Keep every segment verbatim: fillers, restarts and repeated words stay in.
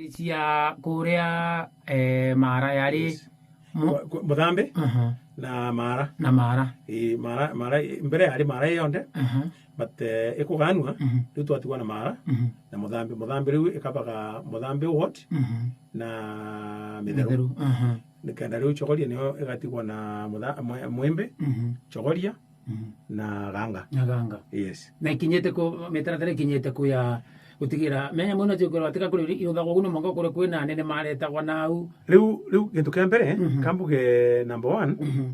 Cia kuria, eh, Mara yari. Yes. Mu- Ku-, ku-, Muthambi Aha. na Mara. Na Mara. Ii, Mara, Mara, mbere yari Mara yonthe, Aha. but, eh, ikuganua, Mhm. riu twatigwa na Mara Mhm. na Muthambi. Muthambi riu ikabaga Muthambi Ward Mhm. na Mitheru. Mitheru. Aha. Nikenda riu Chogoria niyo igatigwa na Mutha-, Mwe-, Mwimbi, Mhm. Chogoria, Mhm. na Ganga. Na Ganga. Yes. Na ikinyite ku, mitaratara ikinyite ku ya gutigira menya mwana ti ukorwa tika kuri iruthagwo guno mwanka kuri kwina anene maretagwa nau. Riu, riu gintu kia mbere, Mhm. kambuge number one, Mhm.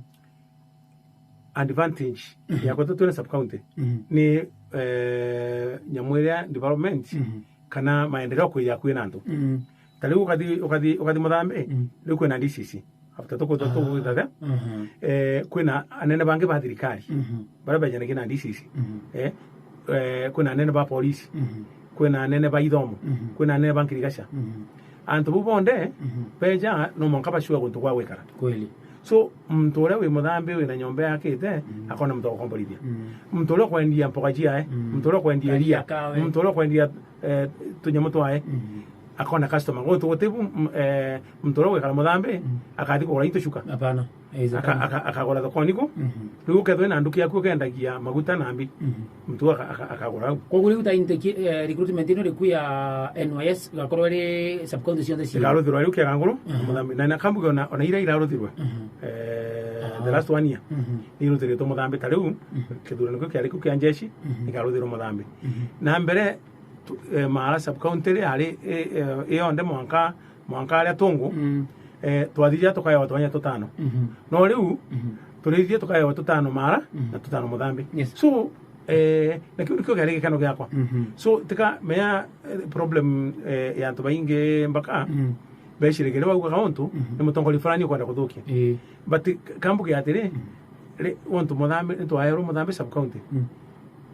advantage Mhm. ya kwetu twina sub county Mhm. ni, eh, nyamu iria development Mhm. kana maendeleo kwija kwina antu. Mhm. Ta riu ukathi, ukathi, ukathi Muthambi, Mhm. riu kwina D C C. After tuku-, tuku-, tuku-, Mhm. eh, kwina anene bangi ba thirikari, Mhm. baria bejanagia na D C C. Mhm. Eh, eh, kwina anene ba polisi, Mhm. kwina anene ba ithomo, Mhm. kwina anene ba ngirigaca. Mhm. Antu bau bonthe Mhm. beja no mwanka bacua guntu gwa gwikara. Kweli. So, muntu uria wi Muthambi wina nyomba yakite, Mhm. akona muntu wa gukomborithia. Mhm. Muntu uria ukwendia mpoga ciae, Mhm. muntu uria ukwendia Karia iria, kawe. muntu uria ukwendia, eh, tunyamu twae, Mhm. akona customer. Guntu guti bu, m-, eh, muntu uria gwikara Muthambi, Mhm. akathi kugura into cuka. Hapana. Aka-, aka-, akagura thokoni ku. Mhm. Riu ukethwe na nduki yaku ukendagia maguta na mbi. Mhm. Muntu aka-, aka-, akagura au. Koguo riu ta intake, eh, recruitment ino riku ya N Y S igakorwo iri sub county cionthe cia Igaruthirwa riu Kiaganguru, Mhm. Muthambi. Na, na kambuge ona, ona ira iraruthirwe. Mhm. Eh, Ah. the last one year. Mhm. Ni iruthiritwe Muthambi ta riu, Mhm. kithurano kiu kiari kiu kia njeshi, Mhm. igaruthirwa Muthambi. Mhm. Na mbere, tu-, eh, Mara sub county ri ari, eh, eh, iyonde mwanka, mwanka aria tungu, Mm. eh, twathiria tukaewa twanya tutano. Mhm. No riu, Mhm. turithirie tukaewa tutano Mara, Mhm. na tutano Muthambi. Yes. So, eh, na kiu nikio kiari gikeno giakwa. Mhm. So, tika menya, eh, problem, eh, ya antu baingi mpaka, Mm. beciragia riu waugaga untu, Mhm. ni mutongoria fulani ukwenda kuthukia. Ii. But k-, kambuge atiri, Mm. ri, untu Muthambi, nitwaerwo Muthambi sub county. Mm.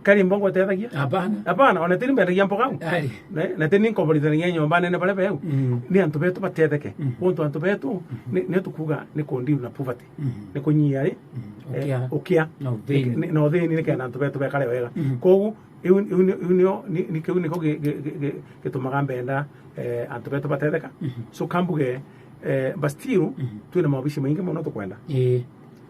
Kari mbongo utethagia? Hapana. Hapana, ona tini mbendagia mpoga au. Ai. Ne, na tini nkomborithanagia nyomba nene baria beu. Mm. Ni antu betu batetheke. Mm. Untu antu betu, Mm. ni, ni tukuga ni ku deal na poverty. Mm. Ni kunyia ri? Mm. Eh, Ukia. ukia. Na uthini. Ni, ni, na uthini ni kenda antu betu bekare wega. Mm. Kogu, iu, iu ni, iu nio, ni, ni kiu niko gi-, gi-, gi-, gi-, gitumaga mbenda, eh, antu betu batetheka. Mm. So kambuge, eh, but still, Mm. twina maobici maingi mono tukwenda. Ii.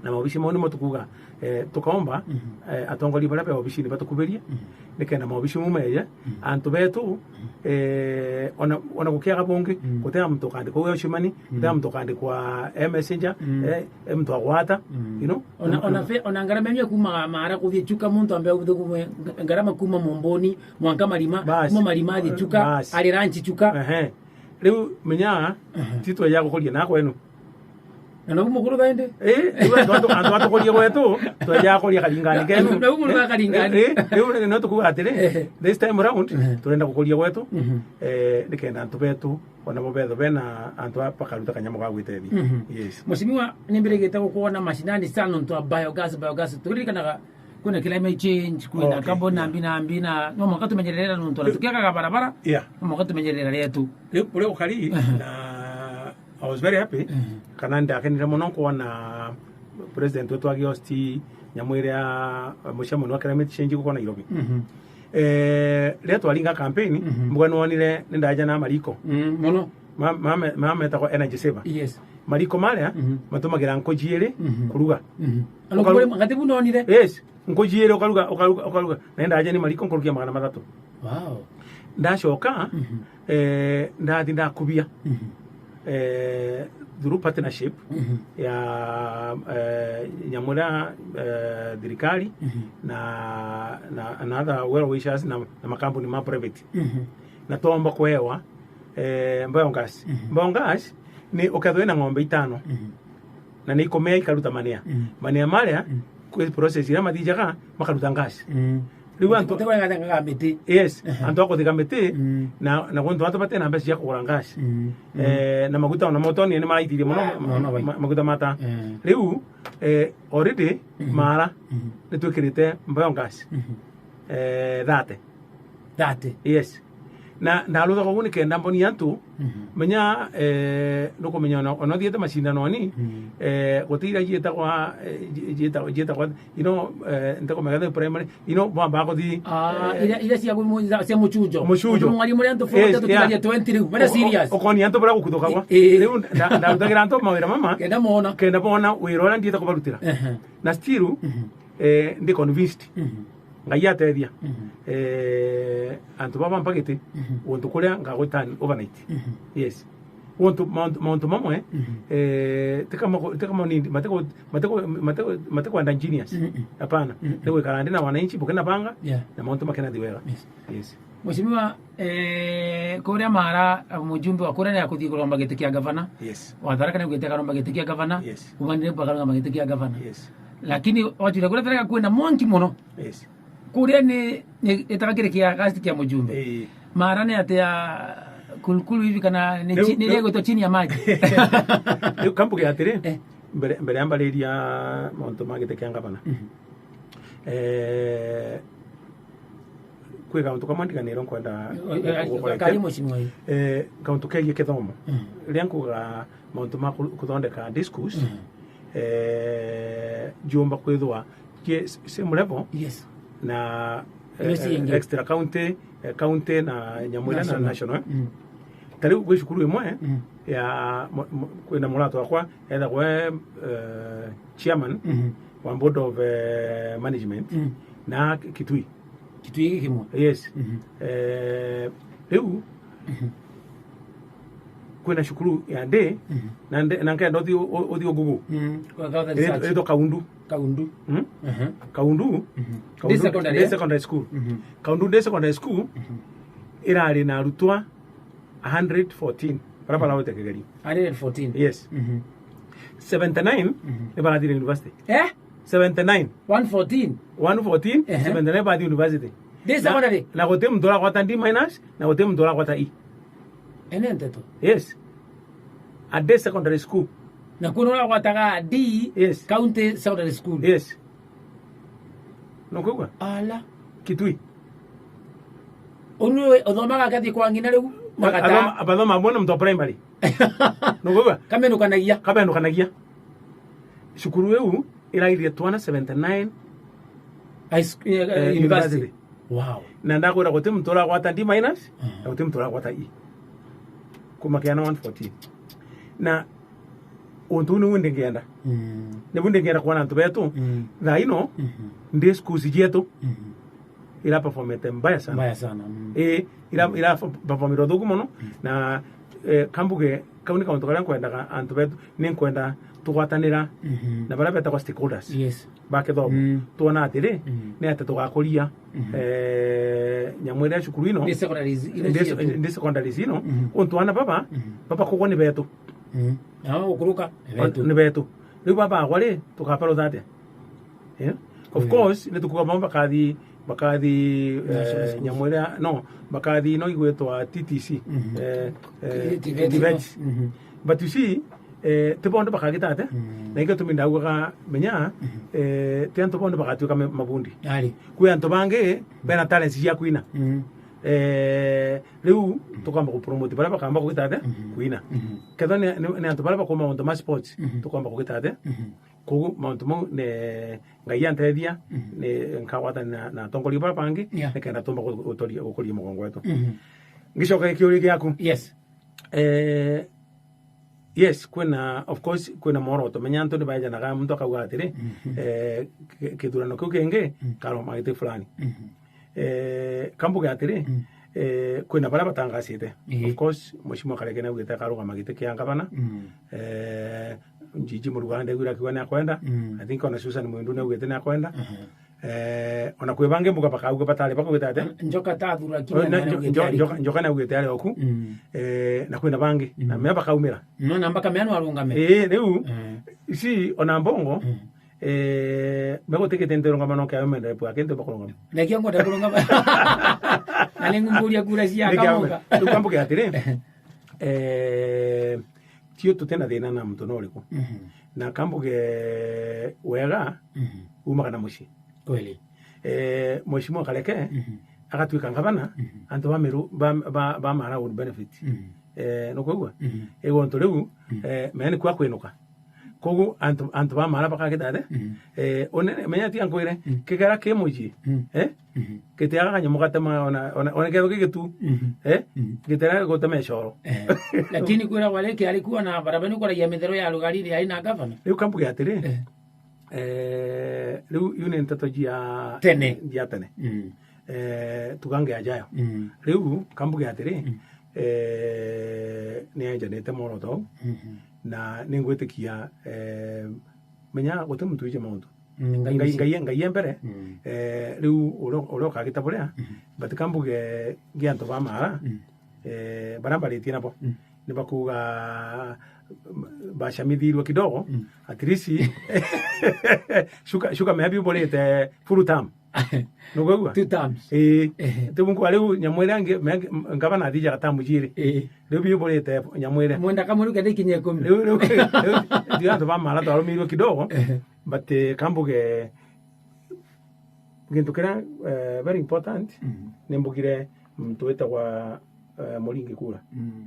Na maobici mau nimo tukuga, eh, tukaomba, Mhm. eh, atongoria baria be obicini batukubirie, Mhm. nikenda maobici mau meje, Mhm. antu betu, Mhm. eh, ona, ona gukiaga bungi, Mhm. gutea muntu ukandikwa gwe ucimani, Mhm. gutea muntu ukandikwa e messenger, Mhm. eh, e muntu agwata, Mhm. you know? Ona, ona fe-, ona ngarama imwe kuma Mara kuthii Chuka, muntu ambe uthukumwe ngarama kuma Mumbuni, mwanka Marima, Bas. kuma Marima athii Chuka, Bas. ari ranchi Chuka. Ehe. Riu menya, Ehe. ti tweja gukuria na kwenu. Na nobu mukuru thaindi? Eh, riu antu atu-, antu atukurie gwetu, tweja kuria karingani kenu. Na nobu mukuru Eh, karingani? Eh, eh, riu ni, no tukuga atiri, Ehe. this time round, Ehe. turenda gukuria gwetu, Mhm. eh, nikenda antu betu, ona bo betho bena antu a bakaruta kanyamu ga gwitethia. Mhm. Yes. Mheshimiwa, nimbirigite gukwona mashinani sana nontu a biogas, biogas. Turirikanaga kwina climate change, kwina Okay, carbon yeah. na mbi na mbi na, no mwanka tumenyerere nontu ona tukiakaga barabara, Yeah. no mwanka tumenyerere rietu. Riu uria ukari, Ehe. na I was very happy, Ehe. kana ndakenire mono kwona president wetu agi host nyamu iria, eh, mucemanio wa climate change guko Nairobi. Mhm. Eh, riria twaringa campaign, Mhm. mbuga nwonire ni ndaja na mariko. Mm, mono. Ma-, ma-, ma-, metagwo energy saver. Yes. Mariko maria, Mhm. matumagira nkuji iri Mhm. kuruga. Mhm. Ano Ukaru- kuri ngati bu ndonire? Yes. Nkuji iri ukaruga, ukaruga, ukaruga. Na ndaja ni mariko nkurukia magana mathatu. Wow. Ndacoka, Mhm. eh, ndathi ndakubia. Mhm. Eh, through partnership Mhm. ya, eh, nyamu iria, eh, thirikari Mhm. na, na, na other well wishers na, na makambuni ma private. Mhm. Na twomba kuewa, eh, biogas. Mhm. Biogas ni ukethwa wina ng'ombe itano. Mhm. Na ni ikumea ikaruta manea. Mm. Manea maria, Mm. kwi process iria mathijaga, makaruta gas. Mm. Riu antu Guti-, guti-, guti-, guti-, miti. Yes, Ehe. antu a kuthiga miti, Mm. na, na guntu antu batena mbeca cia kugura gas. Mm. Mm. Eh, na maguta ona motoni ni maraithirie mono Ah, ma-, mono bai. ma-, maguta mata. Eh. Riu, eh, already Mhm. Mara Mhm. ni twikirite biogas. Mhm. Eh, thirty. Thirty? Yes. Na ndaruthaga uguo nikenda mbonie antu, mhm, menya, eh, nukumenya ona, ona uthiite macindanoni, mhm, eh, guti iria ciitagwa, eh, ci-, ciitagwa, ciitagwa, you know, eh, ntikumenya the primary, you know, bwambaga kuthi, ah, eh, iria, iria cia mu-, cia, cia mucujo. Mucujo. Mucujo mwarimu ria antu forty, yes, yeah, tutigarie twenty riu. Very serious. Ukonia antu baria gukuthukagwa. Eh, eh. Riu nda-, ndarutagira antu mawira mama. Kenda mona. Kenda bona wira uria ndiite kubarutira. Ehe. Na still, mhm, eh, ndi convinced. Mhm. Ngai atethia. Mhm. Eh, antu baba mpagite, mhm, untu kuria ngagwita overnight. Mhm. Yes. Untu, mauntu, mauntu mamwe, mhm, eh, ti kama, ti kama ni, matiko, matiko, matiko, matikwenda engineers. Mhm. Hapana. Mhm. Ni gwikara ndi na wananchi, bukina banga, yeah, na mauntu makena thi wega. Yes. Yes. Mheshimiwa, eh, kuria Mara, mujumbe wa kuria ni akuthii kuromba giti kia gavana. Yes. Wa Tharaka ni augite akaromba giti kia gavana. Yes. Umanire akaromba giti kia gavana. Yes. Lakini wachura kuria Tharaka kwina mwanki muno. Yes. Kuria ni, ni itaga kiri kia gasti kia mujumbe. Eh. Mara ni atia kulukulu hivi kana ni riu, chi-, ni riu, riegwitwa chini ya maji? Riu kambuge atiri, eh, mbere, mbere ya mbariria mauntu ma giti kia gavana. Mhm. Eh, kwi kauntu kamwe ndiganirwe nkwenda, eh, eh, gukorete. Kari mheshimiwa yu. Eh, kauntu kegie kithomo. Mhm. Riria nkuga mauntu ma ku-, kuthondeka discourse, mhm, eh, njiumba kwithwa ki s-, same level, yes, na, eh, iria ciingi, eh, extra county, eh, county na nyamu iria na national. National. Mm. Ta riu gwi cukuru imwe, mm, ya mu-, mu-, kwina murata wakwa, ethagwa e, eh, chairman, mhm, wa board of, eh, management, mm, na Kitui. Kitui giki kimwe? Yes. Mhm. Eh, riu, mhm, kwina cukuru ya day, mhm, na nde-, na nkenda uthi u-, u-, uthi ugugu. Mm. Kwa Southern Research. Ithwa Kaundu. Kaundu. Mm? Mhm. Kaundu. Mhm. Kaundu Day Secondary, Day eh? Secondary School. Mhm. Kaundu Day Secondary School, mhm, irari na arutwa a hundred fourteen. Bara, mhm, baraote kigerio. Hundred fourteen. Yes. Mhm. Seventy-nine, mhm, ni barathire university. Eh? Seventy-nine. One fourteen? One fourteen, ehe, seventy-nine bathi university. Day secondary? Na, na guti muntu uragwata D minus, na guti muntu uragwata E. Ene nteto? Yes. A day secondary school. Na kuna uragwataga D, yes, county secondary school? Yes. Nukwigua? Ala. Kitui. Unu uthomaga akathi kwa ng'ina riu? Ba-, magata. Athoma, abathoma bwana muntu wa primary. Nukwigua? Kamenukanagia. Kamenukanagia. Cukuru iu iraithire twana seventy-nine, high school, eh, eh, university. University. Wow. Na ndakwira guti muntu uragwata D minus, mm, na guti muntu uragwata E. Kuma kiana one fourteen. Na untu uu niu ndingienda. Mm. Nibu ndingienda kwona antu betu. Mm. Thaa ino, mhm, ndi schools cietu, mhm, ira performete mbaya sana. Mbaya sana, mm. Ii, ira, ira performire uthuku mono, mm, na, eh, kambuge, kau ni kauntu karia nkwendaga antu betu, ni nkwenda tugwatanira, mhm, na baria betagwa stakeholders, yes, ba kithomo. Mm. Twona atiri, mm, ni atia tugakuria, mhm, eh, nyamu iria cukuru ino, ndi secondary ino, ndi cietu, ndi secondary ino, mhm, untu ana baba, mhm, baba kugwa ni betu. Mm. Na gukuruka, ni betu. Ni betu. Riu baba agwa ri, tukapera uthate? Eh? Of course, ni tukuga bamwe bakathi, bakathi, eh, national schools, nyamu iria, no, bakathi ino igwitwa T T C, mhm, eh, eh, T V T, T V T. Mhm. But you see, eh, ti bonthe bakagitate, mhm, na ikio tumi ndaugaga menya, mhm, eh, ti antu bonthe bagatuika me-, mabundi. Ari. Kwi antu bangi bena talents cia kwina. Mhm. Eh, riu, mhm, tukamba kupromote baria bakamba kugitate, mhm, kwina. Mhm. Kethwa ni, ni, ni antu baria bakuma mauntu ma sports, mhm, tukamba kugitate. Mhm. Koguo mauntu mau ni Ngai antethia, mhm, ni nkagwatana na, na atongoria baria bangi, yeah, nikenda tumba gu-, gutoria, gukuria mugongo wetu. Mhm. Ngicoka kiuria giaku. Yes. Eh, yes, kwina, of course, kwina mworoto. Menya antu ni baejanaga, muntu akauga atiri, mhm, eh, ki-, kithurano kiu kingi, mhm, karoma giti fulani. Mhm. Eh, kambuge atiri, mm, eh, kwina baria batangacite. Ii. Of course, Mheshimiwa Kareke naugite akarugama giti kia ngavana. Mm. Eh, Njiji Murugara ndegwira akiuga ni akwenda. Mm. I think ona Susan Mwindu naugite ni akwenda. Mhm. Eh, ona kwi bangi mbuga bakauga batari bakugita ate? Njoka ta athura kinya, oh, na, na Njo-, Njo-, Njoka, Njoka naugite ari oku. Mm. Eh, na kwina bangi. Mm. Na mea bakaumira. No, na mpaka mea no arungame. Ii, riu, mm, ici ona Mbongo, mm, eh, megutikite ntirungama no kiawe mende bwa kintu bakurungama. Na kio ngwenda kurungama. Na ni ngumburia kura cia Kamonga. Riu kambuge atiri, eh, tio tutina thina na muntu no uriku. Mhm. Na kambuge wega, mhm, umaga na mucii. Kweli. Eh, Mheshimiwa Kareke, mhm, agatuika ngavana, mhm, antu ba Meru, ba, ba, ba Mara would benefit. Mhm. Eh, nukwigua? Mhm. Igontu riu, mhm, eh, menya nikua kwinuka. Kogu antu, antu ba Mara bakagita atia? Mhm. Eh, unene, menya tia nkwire, mhm, kigera ki mucii, mhm, eh? Mhm. Gitiaga kanyamu gatema ona, ona, ona kethwa gigitu, mhm, eh? Mhm. Gitera gutema icoro. Eh. Lakini kwiragwa riki ari kuona barabara ni kuragia mithero ya rugari iri aina gavana? Riu kambuge atiri, eh, eh, riu iu ni nteto cia tene. Cia tene. Mm. Eh, tugange ajayo. Mm. Riu kambuge atiri, mm, eh, ni enjanite mworoto, mhm, na ningwitikia, eh, menya guti muntu wiji mauntu. Mm, Ngai Ngai, mucii. Ngai, Ngai e mbere, mm, eh, riu uria, uria ukagita buria, mhm, but kambuge ngi antu ba Mara, mm, eh, baria mbaritie nabo, mm, ni bakuga, mm, bacamithirwe kidogo, mm, at least, shuka, shuka maybe uburite full term. Nukwigua? Two terms. Ii. Ehe. Ti bunku riu nyamu iria ngi, me-, ngavana athijaga term jiiri. Ii. Riu biuburite nyamu iria. Mwenda kamwe riu kenda ikinya ikumi. Riu, riu, riu, riu antu ba Mara twarumirwe kidogo, ehe, but, eh, kambuge gintu kiria, eh, very important, mhm, ni mbugire muntu witagwa, eh, Muringi Kura. Mm.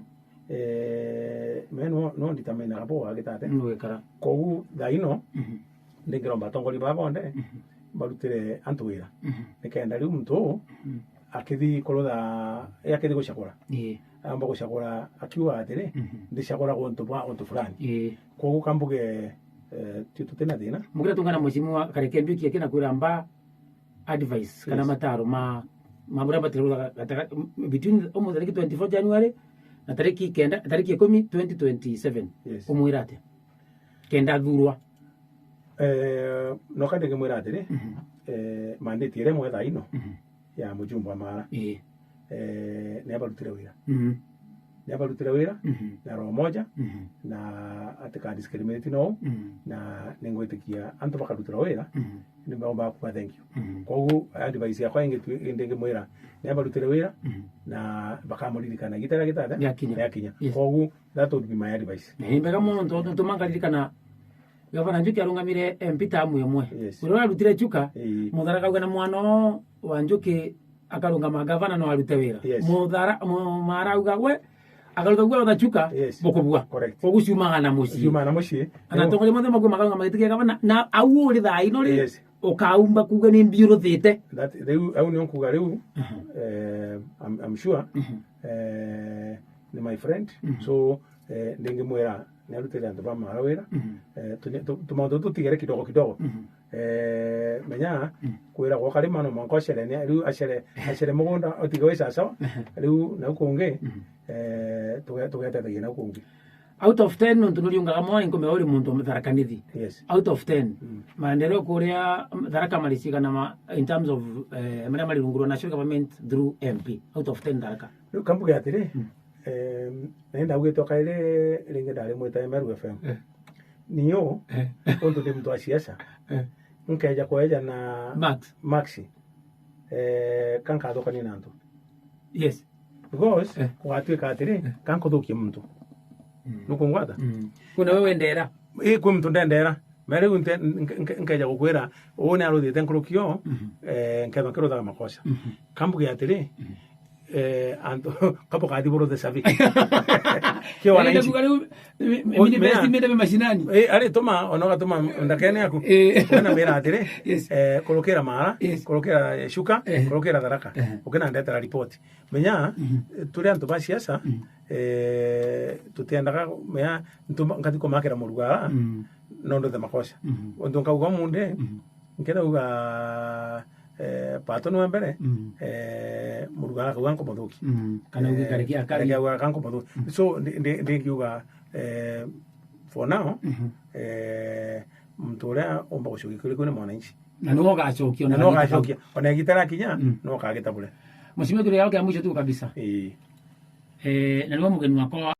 Eh, me no, no nditamenaga bo agitate. Mm, gwikara. Kogu thaa ino, mhm, ndingiromba atongoria baa bonthe, mhm, barutire antu wira. Mhm. Nikenda riu muntu uu, mhm, akithi kurutha, akithi gucagura. Ii. Aamba gucagura akiuga atiri, mhm, ndicagura guntu bwa untu fulani. Ii. Kogu kambuge, eh, ti tutina thina. Mukira tungana mheshimiwa Kareke Mbiuki akina kwira mba advice kana, yes, mataro ma, ma buria batire gutha-, gataka-, m-, between almost tariki twenty-four January na tariki kenda, tariki ikumi, twenty twenty-seven. Yes. Umwira atia? Kenda athurwa. Eh, noka ndingimwira atiri, mhm, eh, mandate iria imwe thaa ino, mhm, ya mujumbe wa Mara. Ii. Eh, ni abarutire wira. Mhm. Ni abarutire wira, mhm, na roho moja, mhm, na atika discriminate no, mhm, na ningwitikia antu bakarutirwa wira, mhm, ni baumba kuga thank you. Mhm. Kogu advice yakwa ingi tu, ndingimwira, ni abarutire wira, mhm, na bakamuririkana igita ria gitata. Yakinya. Yakinya. Yes. Kogu that would be my advice. Ni mbega mono, tontu tumangaririkana Gavana Njuki arungamire M P tamu imwe. Yes. Uria warutire Chuka, ii, Muthara akauga na mwana oo wa Njuki akarungama gavana no arute wira. Yes. Muthara, mu-, Mara auga we, akarutha gwa otha Chuka, yes, bukubua. Correct. Kogu ciumaga na mucii. Ciumaga na mucii. Ana atongoria monthe makua makauga magitikia gavana, na au uri thaa ino ri, yes, ukaumba kuuga ni mbiuruthite. That, riu, au nio nkuga riu, mhm, eh, I'm, I'm sure, mhm, eh, ni my friend. Mhm. So, eh, ndingimwira, ni arutire antu ba Mara wira. Mhm. Eh, tu-, tu-, tumauntu tutigere kidogo kidogo. Mhm. Eh, menya, mhm, kwiragwa ukarima no mwanka ucere, ni, riu acere, acere mugunda, utige wi sawa sawa. Mhm. Riu nau kungi, mhm, eh, tuge-, tugetethagia nau kungi. Out of ten, nontu nuriungaga mwa inkume uri muntu wa Tharaka Nithi. Yes. Out of ten, mm, maendeleo kuria Tharaka maricigana ma, in terms of, eh, maria mari rungu rwa national government through M P? Out of ten Tharaka. Riu kambuge atiri, mm, em, na ndaugite o kairi ringi ndari mwita Meru F M. Eh. Niyo, eh, untu ndi muntu wa siasa. Eh. Nkeja kweja na Max. Max. Eh, kankathukania na antu. Yes. Because, eh, kugatuika atiri, eh, kankuthukia muntu. Mm. Nukungwata? Mm. Kuna we wendera. Ii, kwi muntu ndendera. Me riu nte-, nke-, nke-, nkeja gukwira, uu ni aruthite nkuruki oo, mhm, eh, nkethwa nkiruthaga makosa. Mhm. Kambuge atiri, mhm, eh, antu, kabukathi buruthe cabi. Kio wananchi. Yaani, ndakuga riu, mi-, mi-, o-, mini mea. Best mende mashinani. Eh, ari tuma, ona ugatuma ndakene yaku. Eh. Wena mera atiri, yes, eh, kurukira Mara, yes, kurukira, eh, Chuka, eh, kurukira Tharaka. Eh. Ukina ndetera report. Menya, mhm, eh, turi antu ba siasa, mhm, eh, tutiendaga, menya, ntu-, nkathi kumakira murugara, mm, no nduthe makosa. Mhm. Untu nkauga munde, mhm, nkirauga, eh, Pato niwe mbere, mhm, eh, murugara akauga nkumuthukia. Mhm. Kana uge, eh, Kareke akari. Kareke akauga nkumuthukia. Mhm. So, ndi-, ndi-, ndingiuga, eh, for now, mhm, eh, muntu uria umba gucokia kuri kuri mwananchi. Na niwe ugacokia, na niwe ugacokia. Ona igita riakinya, mm, niwe ukagita buria. Mheshimiwa, turi au kia mwisho tu kabisa. Ii. Eh, na niwe mugeni wakwa.